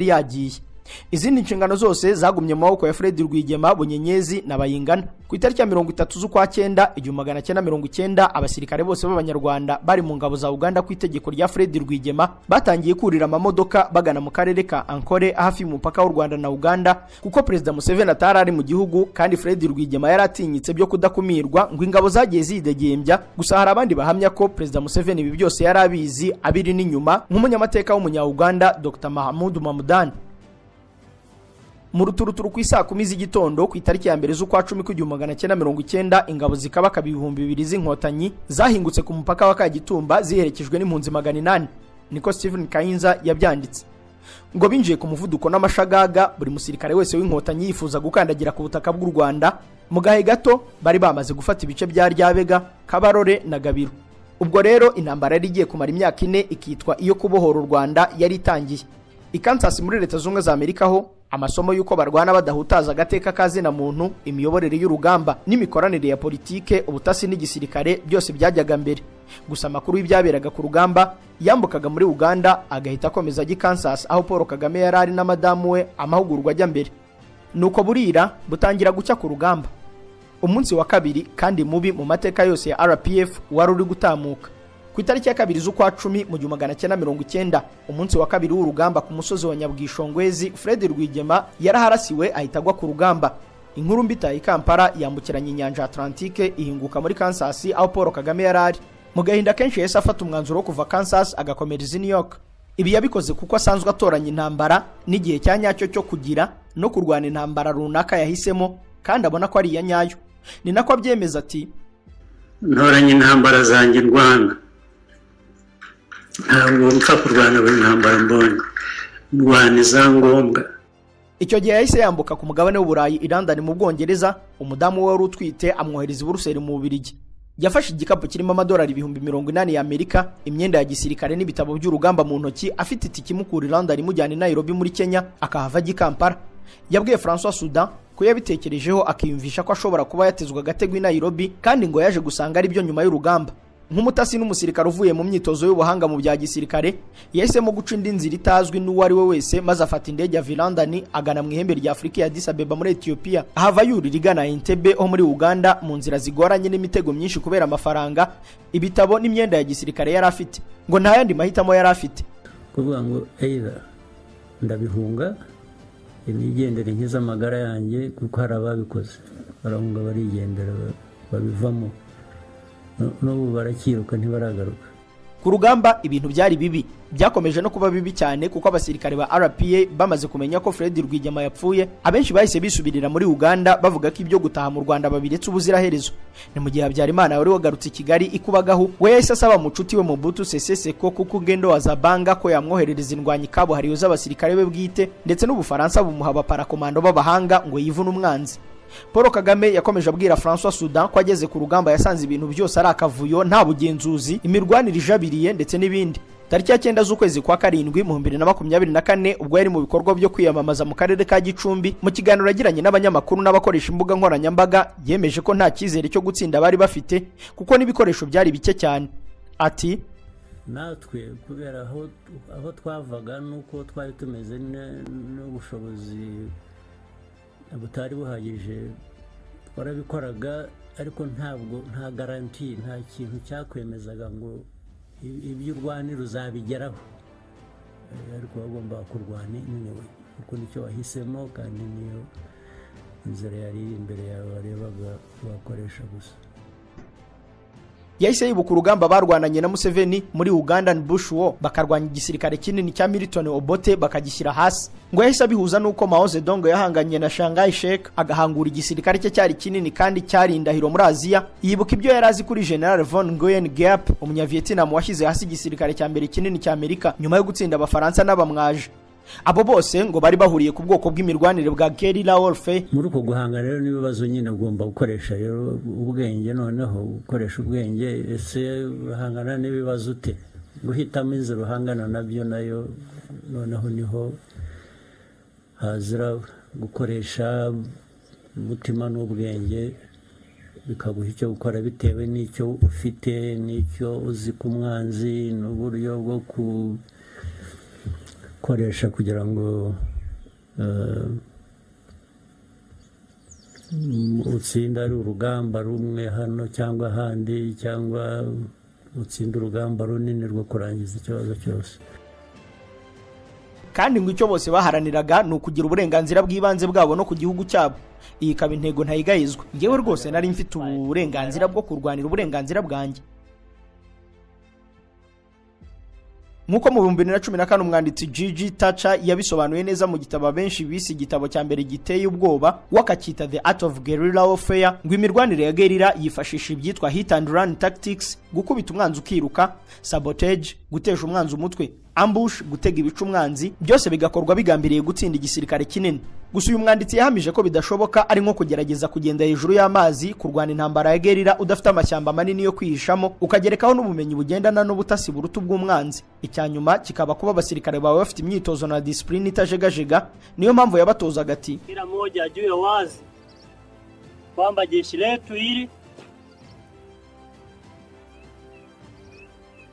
Yagiye, izindi nshingano zose zagumye mu maboko ya Fred Rwigema, Bunyenyezi na Bayingana. Ku itariki ya 30 z'ukwa cyenda 1990, abasirikare bose b'Abanyarwanda bari mu ngabo za Uganda, ku itegeko rya Fred Rwigema, batangiye kurira amamodoka bagana mu karere ka Ankole, hafi y'umupaka w'u Rwanda na Uganda, kuko Perezida Museveni atari ari mu gihugu kandi Fred Rwigema yari atinyitse byo kudakumirwa. Ngo ingabo zagiye zidegembya. Gusa hari abandi bahamya ko Perezida Museveni ibi byose yari abizi abiri n'inyuma, nk'umunyamateka w'Umunya-Uganda Dr Mahamud Mamudani. Mu ruturuturu ku isaa 10 z'igitondo, ku itariki ya 1 z'ukwa cumi k'1990, ingabo zikabakaba 2000 z'Inkotanyi zahingutse ku mupaka wa Kagitumba ziherekejwe n'impunzi 800, niko Stephen Kayinza yabyanditse. Ngo binjiye ku muvuduko n'amashagaga, buri musirikare wese w'Inkotanyi yifuza gukandagira ku butaka bw'u Rwanda. Mu gahe gato bari bamaze gufata ibice bya Ryabega, Kabarore na Gabiro. Ubwo rero intambara yari igiye kumara imyaka 4, ikitwa iyo kubohora u Rwanda, yari itangiye. I Kansas muri Leta Zunze za Amerika ho, amasomo y'uko barwana badahutaza agateka ka zina muntu, imiyoborere y'urugamba n'imikoranire ya politike, ubutasi n'igisirikare, byose byajyaga mbere. Gusa amakuru y'ibyaberaga ku rugamba yambukaga muri Uganda agahita akomeza ajya i Kansas, aho Paul Kagame yari ari na madamu we, amahugurwa ajya mbere. Nuko burira, butangira gucya ku rugamba. Umunsi wa kabiri kandi mubi mu mateka yose ya RPF wari uri gutamuka. Ku itariki ya 2 z'ukwa cumi mu 1990, umunsi wa kabiri w'urugamba, ku musozi wa Nyabwishongwezi, Fred Rwigema yaraharasiwe ahita agwa ku rugamba. Inkuru mbi i Kampala yambukiranya inyanja Atlantique, ihinguka muri Kansas aho Paul Kagame yari ari. Mu gahinda kenshi yahise afata umwanzuro wo kuva Kansas agakomereza i New York. Ibi yabikoze kuko asanzwe atoranya intambara n'igihe cya nyacyo cyo kugira no kurwana intambara runaka yahisemo, kandi abona ko ari iya nyayo. Ni nako abyemeza, ati: "Ntoranya intambara zanjye ndwana. Ntabwo mpfa kurwana buri ntambara mbonye, ndwana iza ngombwa." Icyo gihe yahise yambuka ku mugabane w'Uburayi, i London mu Bwongereza. Umudamu we wari utwite amwohereza i Buruseli mu Bubiligi. Yafashe igikapu kirimo amadolari 80,000 y'Amerika, imyenda ya gisirikare n'ibitabo by'urugamba mu ntoki, afite itike imukura i London imujyana i Nairobi muri Kenya, akahava ajya i Kampala. Yabwiye Francois Soudan ko yabitekerejeho akiyumvisha ko ashobora kuba yatezwe agatego i Nairobi, kandi ngo yaje gusanga ari byo nyuma y'urugamba. Nk'umutasi n'umusirikare uvuye mu myitozo y'ubuhanga mu bya gisirikare, yahisemo guca indi nzira itazwi n'uwo ari we wese, maze afata indege ya London agana mu ihembe rya Afurika ya Addis Abeba muri Ethiopia, ahava yurira igana Entebbe ho muri Uganda, mu nzira zigoranye n'imitego myinshi kubera amafaranga, ibitabo n'imyenda ya gisirikare yari afite. Ngo nta yandi mahitamo yari afite. Kuvuga ngo either ndabihunga nigendere nkize amagara yanjye, kuko hari ababikoze barahunga barigendera, babivamo, n'ubu barakiruka ntibaragaruka. Ku rugamba ibintu byari bibi, byakomeje no kuba bibi cyane, kuko abasirikare ba RPA bamaze kumenya ko Fred Rwigema yapfuye, abenshi bahise bisubirira muri Uganda, bavuga ko ibyo gutaha mu Rwanda babiretse ubuziraherezo. Ni mu gihe Habyarimana wari wagarutse i Kigali ikubagahu we yahise asaba mucuti we Mobutu Sese Seko kuko Ngendo wa Zabanga ko yamwoherereza indwanyi kabuhariwe z'abasirikare be bwite, ndetse n'Ubufaransa bumuha abaparakomando b'abahanga ngo yivune umwanzi. Paul Kagame yakomeje abwira Francois Soudan ko ageze ku rugamba yasanze ibintu byose ari akavuyo, nta bugenzuzi, imirwanire ijabiriye ndetse n'ibindi. Tariki ya 9 z'ukwezi kwa karindwi mu 2024, ubwo yari mu bikorwa byo kwiyamamaza mu karere ka Gicumbi, mu kiganiro yagiranye n'abanyamakuru n'abakoresha imbuga nkoranyambaga, yemeje ko nta cyizere cyo gutsinda bari bafite, kuko n'ibikoresho byari bike cyane. Ati: "Natwe kubera aho twavaga n'uko twari tumeze n'ubushobozi butari buhagije, twarabikoraga, ariko ntabwo nta garantie, nta kintu cyakwemezaga ngo ibyo urwanira uzabigeraho. Ariko wagombaga kurwana anyway, kuko nicyo wahisemo kandi niyo inzira yari iri imbere yawe warebaga wakoresha gusa." Yahise yibuka urugamba barwananye na Museveni muri Ugandan Bush War, bakarwanya igisirikare kinini cya Milton Obote bakagishyira hasi. Ngo yahise abihuza n'uko Mao Zedong yahanganye na Chiang Kai-shek agahangura igisirikare cye cyari kinini kandi cyari indahiro muri Aziya. Yibuka ibyo yari azi kuri General Von Nguyen Giap, Umunyavietnam washyize hasi igisirikare cya mbere kinini cya Amerika nyuma yo gutsinda Abafaransa n'abamwaje. Abo bose ngo bari bahuriye ku bwoko bw'imirwanire bwa guerrilla warfare. Muri uko guhangana rero n'ibibazo nyine, ugomba gukoresha rero ubwenge. Noneho gukoresha ubwenge, ese uhangana n'ibibazo ute? Guhitamo inzira uhangana nabyo nayo noneho niho hazira gukoresha umutima n'ubwenge, bikaguha icyo gukora bitewe n'icyo ufite n'icyo uzi ku mwanzi n'uburyo bwo ku gukoresha kugira ngo utsinde ari urugamba rumwe hano cyangwa ahandi, cyangwa utsinde urugamba runini rwo kurangiza ikibazo cyose. Kandi ngo icyo bose baharaniraga ni ukugira uburenganzira bw'ibanze bwabo no ku gihugu cyabo. Iyi ikaba intego ntayigayizwa. Ngewe rwose nari mfite uburenganzira bwo kurwanira uburenganzira bwanjye. Nkuko mu 2014 umwanditsi Gigi Tacha yabisobanuye neza mu gitabo abenshi bise igitabo cya mbere giteye ubwoba, wakakita The Art of Guerrilla Warfare, ngo imirwanire ya guerrilla yifashisha ibyitwa hit and run tactics, gukubita umwanzi ukiruka, sabotage, gutesha umwanzi umutwe, ambush, gutega ibicu umwanzi, byose bigakorwa bigambiriye gutsinda igisirikare kinini. Gusa uyu mwanditsi yahamije ko bidashoboka, ari nko kugerageza kugenda hejuru y'amazi, kurwana intambara ya guerrilla udafite amashyamba manini yo kwihishamo, ukagerekaho n'ubumenyi bugendana n'ubutasi buruta ubw'umwanzi. Icyanyuma kikaba kuba abasirikare bawe bafite imyitozo na discipline itajegajega. Niyo mpamvu yabatozaga ati: kila mmoja ajue wazi kwamba jeshi letu hili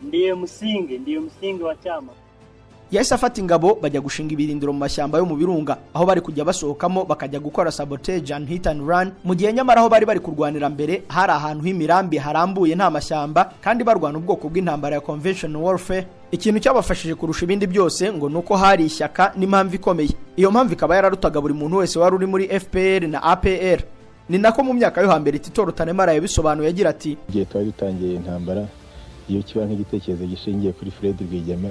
ndiye msingi wa chama. Yahise afata ingabo bajya gushinga ibirindiro mu mashyamba yo mu birunga, aho bari kujya basohokamo bakajya gukora sabotage and hit and run, mu gihe nyamara aho bari bari kurwanira mbere hari ahantu h'imirambi harambuye nta mashyamba, kandi barwana ubwoko bw'intambara ya conventional warfare. Ikintu cyabafashije kurusha ibindi byose ngo nuko hari ishyaka n'impamvu ikomeye. Iyo mpamvu ikaba yararutaga buri muntu wese wari uri muri FPR na APR. Ni nako mu myaka yo hambere Tito Rutaremara yabisobanuye agira ati: igihe twari dutangiye intambara, iyo kiba nk'igitekerezo gishingiye kuri Fred Rwigema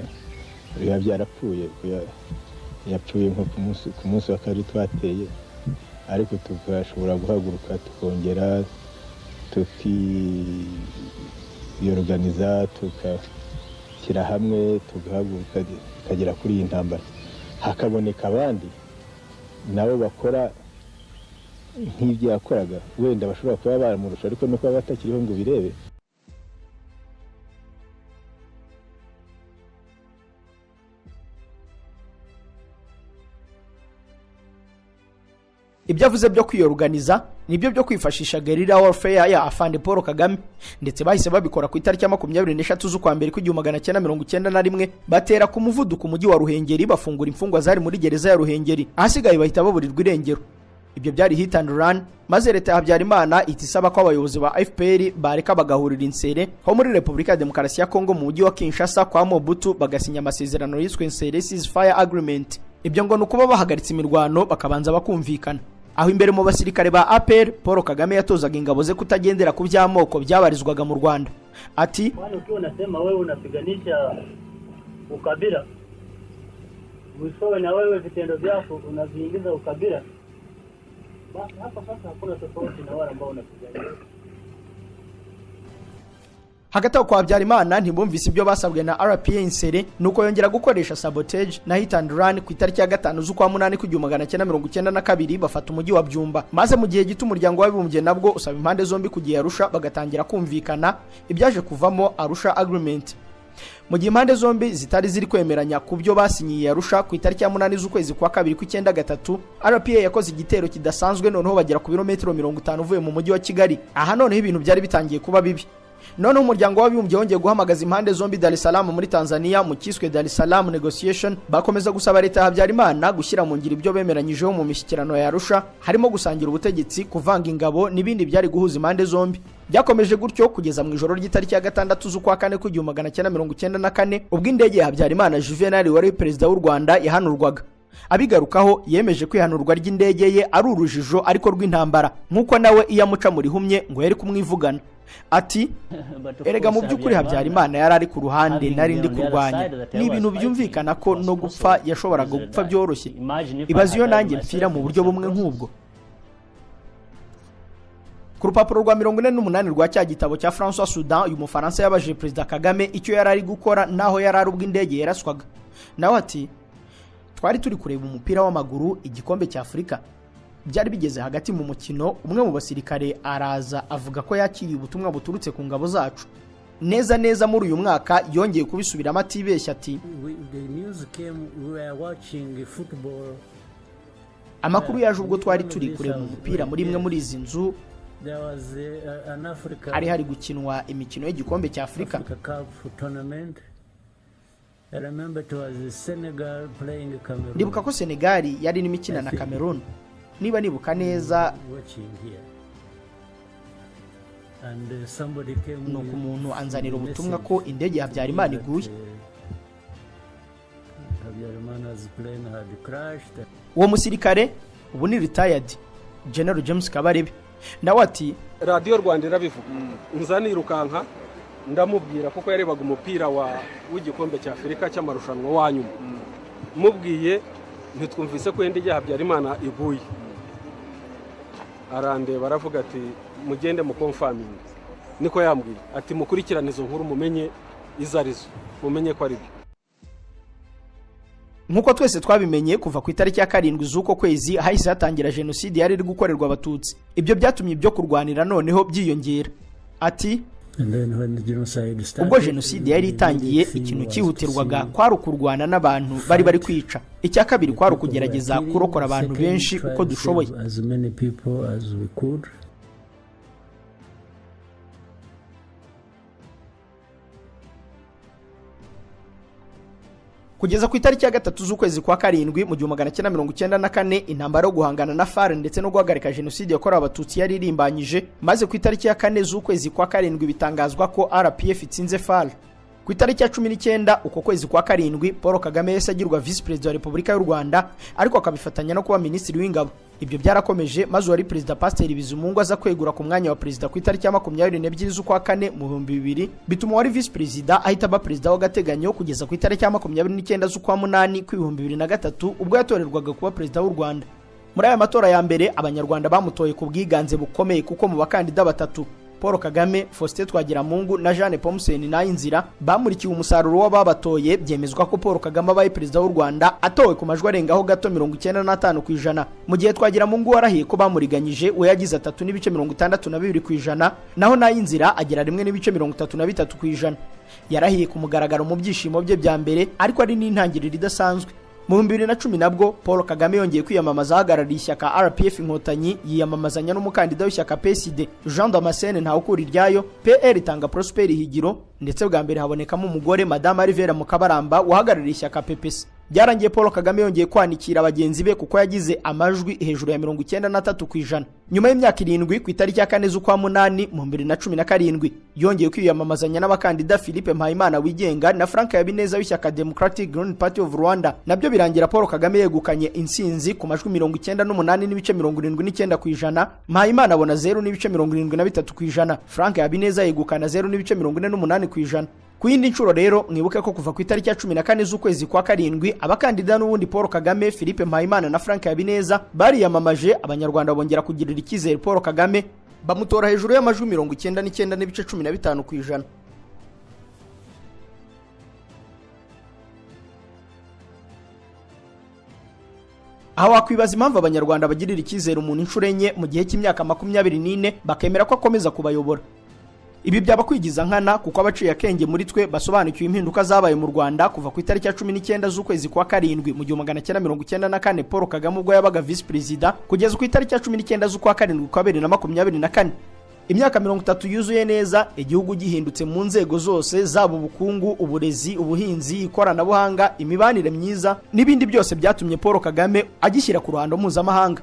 biba byarapfuye, yapfuye nko ku munsi wa kabiri twateye, ariko tugashobora guhaguruka tukongera tukiyorganiza, tugashyira hamwe, tugahaguruka tukagera kuri iyi ntambara, hakaboneka abandi nabo bakora nk'ibyo yakoraga, wenda bashobora kuba baramurusha ariko no kuba batakiriho ngo birebe. Ibyo avuze byo kwiyoruganiza nibyo byo kwifashisha guerrilla warfare ya Afande Paul Kagame, ndetse bahise babikora ku itariki ya 23 z'ukwa mbere 1991, batera ku muvuduko umujyi wa Ruhengeri, bafungura imfungwa zari muri gereza ya Ruhengeri, ahasigaye bahita baburirwa irengero. Ibyo byari hit and run, maze leta ya Habyarimana itisaba ko abayobozi ba FPR bareka bagahurira Nsere ho muri Repubulika ya Demokarasi ya Kongo mu mujyi wa Kinshasa kwa Mobutu, bagasinya amasezerano yiswe Nsere Ceasefire Agreement. Ibyo ngo nukuba bahagaritse imirwano bakabanza bakumvikana. Aho imbere mu basirikare ba APR, Paul Kagame yatozaga ingabo ze kutagendera ku by'amoko byabarizwaga mu Rwanda. Ati: ukiwa unasema wewe unapiganisha ukabila, mwishowe na wewe vitendo vyako unaviingiza ukabila, basi hapa sasa hakuna tofauti na wale ambao unapigania. Hagati aho kwa Habyarimana ntibumvise ibyo basabwe na RPA Nsere, nuko yongera gukoresha sabotage na hit and run ku itariki ya 5 z'ukwa 8 1992, bafata umujyi wa Byumba. Maze mu gihe gito umuryango w'abibumbye nabwo usaba impande zombi kugiye Arusha bagatangira kumvikana, ibyaje kuvamo Arusha Agreement. Mu gihe impande zombi zitari ziri kwemeranya ku byo basinyiye Arusha, ku itariki ya 8 z'ukwezi kwa 2 1993, RPA yakoze igitero kidasanzwe, noneho bagera ku birometero 50 uvuye mu mujyi wa Kigali. Aha noneho ibintu byari bitangiye kuba bibi. None umuryango w'abibumbye wongeye guhamagaza impande zombi Dar es Salaam muri Tanzania mu kiswe Dar es Salaam Negotiation, bakomeza gusaba leta ya Habyarimana gushyira mu ngiro ibyo bemeranyijeho mu mishyikirano ya Arusha, harimo gusangira ubutegetsi, kuvanga ingabo n'ibindi byari guhuza impande zombi. Byakomeje gutyo kugeza mu ijoro ry'itariki ya 6 z'ukwa 4 1994, ubwo indege ya Habyarimana Juvenal wari perezida w'u Rwanda yahanurwaga. Abigarukaho yemeje kwihanurwa ry'indege ye ari urujijo ariko rw'intambara, nkuko nawe iyo amuca muri humye ngo yari kumwivugana. Ati: erega mu by'ukuri Habyarimana yari ari ku ruhande nari ndi kurwanya, ni ibintu byumvikana ko no gupfa yashoboraga gupfa byoroshye. Ibaze iyo nanjye mpfira mu buryo bumwe nk'ubwo. Ku rupapuro rwa 48 rwa cya gitabo cya François Soudan, uyu Mufaransa yabajije Perezida Kagame icyo yari ari gukora naho yari ari ubwo indege yaraswaga. Nawe ati: twari turi kureba umupira w'amaguru, igikombe cya Afurika. Byari bigeze hagati mu mukino, umwe mu basirikare araza avuga ko yakiriye ubutumwa buturutse ku ngabo zacu. Neza neza muri uyu mwaka yongeye kubisubiramo atibeshya ati: amakuru yaje ubwo twari turi kureba umupira muri imwe muri izi nzu, hari gukinwa imikino y'igikombe cya Afurika. I remember it was Senegal playing Cameroon. Ndibuka ko Senegal yari irimo ikina na Cameroon, niba nibuka neza. Watching here. And somebody came Nuko with umuntu anzanira ubutumwa message ko indege ya Habyarimana that, iguye. Habyarimana's plane had crashed. Uwo musirikare ubu ni retired General James Kabarebe, nawe ati Radiyo Rwanda irabivuga, nza nirukanka ndamubwira, kuko yarebaga umupira w'igikombe cya Afurika cy'amarushanwa wa nyuma. Mubwiye ntitwumvise ko indege ya Habyarimana iguye, arandeba aravuga ati mugende mukomfaminge, niko yambwiye ati mukurikirane izo nkuru mumenye izo arizo, mumenye ko ari byo. Nk'uko twese twabimenye, kuva ku itariki ya 7 z'uko kwezi hahise hatangira jenoside yari iri gukorerwa Abatutsi. Ibyo byatumye ibyo kurwanira noneho byiyongera. Ati And then when the genocide started, ubwo jenoside yari itangiye, the ikintu thing was cyihutirwaga to see kwari ukurwana n'abantu bari kwica. Icya kabiri kwari people who were ukugerageza killing. kurokora abantu Second, benshi try uko to dushoboye. save as many people as we could. Kugeza ku itariki ya 3 z'ukwezi kwa 7 mu 1994, intambara yo guhangana na FARC ndetse no guhagarika jenoside yakorewe Abatutsi yari irimbanyije, maze ku itariki ya 4 z'ukwezi kwa 7 bitangazwa ko RPF itsinze FARC. Ku itariki ya 19 uko kwezi kwa 7, Paul Kagame yahise agirwa visi perezida wa Repubulika y'u Rwanda, ariko akabifatanya no kuba minisitiri w'ingabo. Ibyo byarakomeje, maze uwari perezida Pasiteri Bizimungu aza kwegura ku mwanya wa perezida ku itariki ya 22 z'ukwa 4 mu 2000, bituma uwari visi perezida ahita aba perezida w'agateganyo kugeza ku itariki ya 29 z'ukwa 8 kw'ibihumbi 2003, ubwo yatorerwaga kuba perezida w'u Rwanda. Muri aya matora ya mbere Abanyarwanda bamutoye ku bwiganze bukomeye, kuko mu bakandida batatu, Paul Kagame, Faustin Twagiramungu na Jeanne Pomuseni Nayinzira, bamurikiwe umusaruro w'ababatoye, byemezwa ko Paul Kagame abaye perezida w'u Rwanda atowe ku majwi arengaho gato 95%, mu gihe Twagiramungu warahiye ko bamuriganyije we yagize 3.62%, naho Nayinzira agira 1.33%. Yarahiye ku mugaragaro mu byishimo bye bya mbere, ariko ari n'intangiriro idasanzwe. Mu 2010 nabwo Paul Kagame yongeye kwiyamamaza ahagarariye ishyaka RPF Inkotanyi, yiyamamazanya n'umukandida w'ishyaka PSD Jean Damascene Ntawukuriryayo, PR itanga Prosper Higiro, ndetse bwa mbere habonekamo umugore Madame Alivera Mukabaramba wahagarariye ishyaka PPC. Byarangiye Paul Kagame yongeye kwanikira bagenzi be, kuko yagize amajwi hejuru ya 93%. Nyuma y'imyaka 7, ku itariki ya 4 z'ukwa 8 mu 2017, yongeye kwiyamamazanya n'abakandida Philippe Mpayimana wigenga na Frank Habineza w'ishyaka Democratic Green Party of Rwanda. Nabyo birangira Paul Kagame yegukanye intsinzi ku majwi 98.79%, Mpayimana abona 0.73%, Frank Habineza yegukana 0.48%. Ku yindi nshuro rero mwibuke ko kuva ku itariki ya 14 z'ukwezi kwa 7 abakandida n'ubundi Paul Kagame, Philippe Mpayimana na Frank Habineza bariyamamaje, Abanyarwanda bongera kugirira icyizere Paul Kagame, bamutora hejuru y'amajwi 99.15%. Aho wakwibaza impamvu Abanyarwanda bagirira icyizere umuntu inshuro enye mu gihe cy'imyaka 24 bakemera ko akomeza kubayobora. Ibi byaba kwigiza nkana, kuko abaciye akenge muri twe basobanukiwe impinduka zabaye mu Rwanda kuva ku itariki ya 19 z'ukwezi kwa 7 mu 1994 Paul Kagame ubwo yabaga visi perezida, kugeza ku itariki ya 19 z'ukwa 7 kwa 2024. Imyaka 30 yuzuye neza, igihugu gihindutse mu nzego zose, zaba ubukungu, uburezi, ubuhinzi, ikoranabuhanga, imibanire myiza n'ibindi byose byatumye Paul Kagame agishyira ku ruhando mpuzamahanga.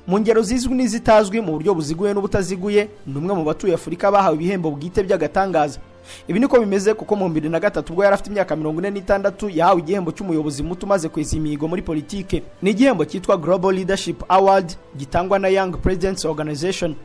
Mu ngero zizwi n'izitazwi, mu buryo buziguye n'ubutaziguye, ni umwe mu batuye Afurika bahawe ibihembo bwite by'agatangaza. Ibi niko bimeze kuko mu 2003 ubwo yari afite imyaka 46 yahawe igihembo cy'umuyobozi muto umaze kwesa imihigo muri politike. Ni igihembo cyitwa Global Leadership Award gitangwa na Young Presidents Organization.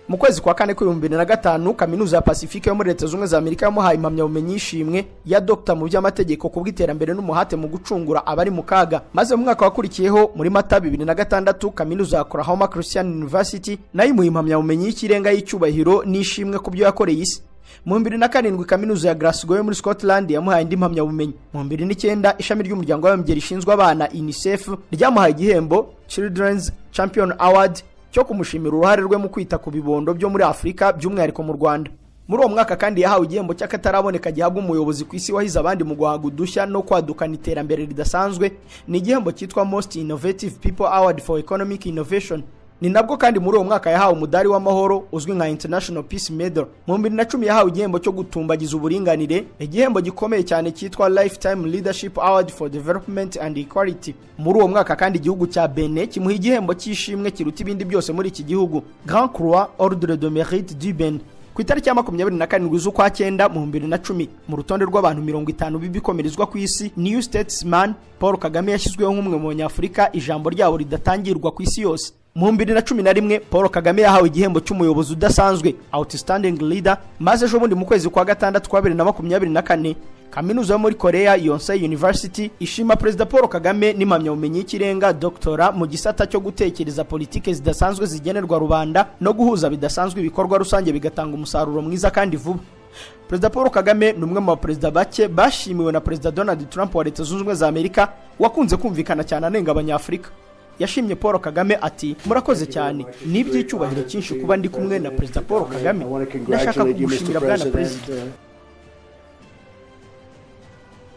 Mu kwezi kwa 4 2005, Kaminuza ya Pacifique yo muri Leta Zunze za Amerika yamuhaye impamyabumenyi y'ishimwe ya Dr mu by'amategeko ku bw'iterambere n'umuhate mu gucungura abari mu kaga. Maze mu mwaka wakurikiyeho muri Mata 2006, Kaminuza ya Oklahoma Christian University nayo imuha impamyabumenyi y'ikirenga y'icyubahiro n'ishimwe ku byo yakoreye isi. Mu 2007, Kaminuza ya Glasgow yo muri Scotland yamuhaye indi mpamyabumenyi. Mu 2009, ishami ry'umuryango w'abibumbye rishinzwe abana UNICEF ryamuhaye igihembo Children's Champion Award cyo kumushimira uruhare rwe mu kwita ku bibondo byo muri Afurika, by'umwihariko mu Rwanda. Muri uwo mwaka kandi yahawe igihembo cy'akataraboneka gihabwa umuyobozi ku isi wahize abandi mu guhanga udushya no kwadukana iterambere ridasanzwe. Ni igihembo cyitwa Most Innovative People Award for Economic Innovation. Ni nabwo kandi muri uwo mwaka yahawe umudari w'amahoro uzwi nka International Peace Medal. Mu 2010 yahawe igihembo cyo gutumbagiza uburinganire, igihembo gikomeye cyane cyitwa Lifetime Leadership Award for Development and Equality. Muri uwo mwaka kandi igihugu cya Benin kimuha igihembo cy'ishimwe kiruta ibindi byose muri iki gihugu, Grand Croix Ordre de Mérite du Benin. Ku itariki ya 27 z'ukwa cyenda mu 2010, mu rutonde rw'abantu 50 b'ibikomerezwa ku isi, New Statesman, Paul Kagame yashyizweho nk'umwe mu banyafurika ijambo ryabo ridatangirwa ku isi yose. Mu 2011 Paul Kagame yahawe igihembo cy'umuyobozi udasanzwe, Outstanding Leader, maze ejo bundi mu kwezi kwa gatandatu kwa 2024, Kaminuza yo muri Korea Yonsei University ishima Perezida Paul Kagame n'impamyabumenyi y'ikirenga doctora mu gisata cyo gutekereza politike zidasanzwe zigenerwa rubanda no guhuza bidasanzwe ibikorwa rusange bigatanga umusaruro mwiza kandi vuba. Perezida Paul Kagame ni umwe mu baperezida bake bashimiwe na Perezida Donald Trump wa Leta Zunze Ubumwe za Amerika, wakunze kumvikana cyane anenga Abanyafurika. Yashimye Paul Kagame ati: "Murakoze cyane, ni iby'icyubahiro cyinshi kuba ndi kumwe na Perezida Paul Kagame. Ndashaka kugushimira, bwana Perezida."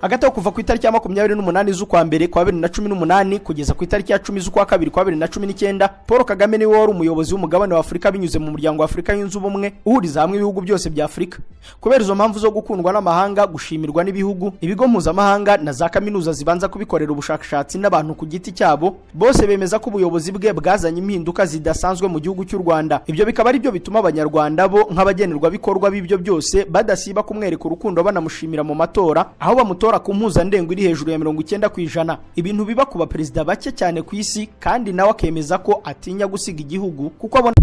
Hagati aho, kuva ku itariki ya 28 z'ukwa mbere kwa 2018 kugeza ku itariki ya 10 z'ukwa kabiri kwa 2019, Paul Kagame niwe wari umuyobozi w'umugabane wa Afurika binyuze mu Muryango wa Afurika Yunze Ubumwe uhuriza hamwe ibihugu byose bya Afurika. Kubera izo mpamvu zo gukundwa n'amahanga, gushimirwa n'ibihugu, ibigo mpuzamahanga na za kaminuza zibanza kubikorera ubushakashatsi n'abantu ku giti cyabo, bose bemeza ko ubuyobozi bwe bwazanye impinduka zidasanzwe mu gihugu cy'u Rwanda. Ibyo bikaba ari byo bituma Abanyarwanda bo nk'abagenerwabikorwa b'ibyo byose badasiba kumwereka urukundo, banamushimira mu matora, aho bamutora ku mpuzandengo iri hejuru ya 90%, ibintu biba ku baperezida bake cyane ku isi. Kandi nawe akemeza ko atinya gusiga igihugu kuko abona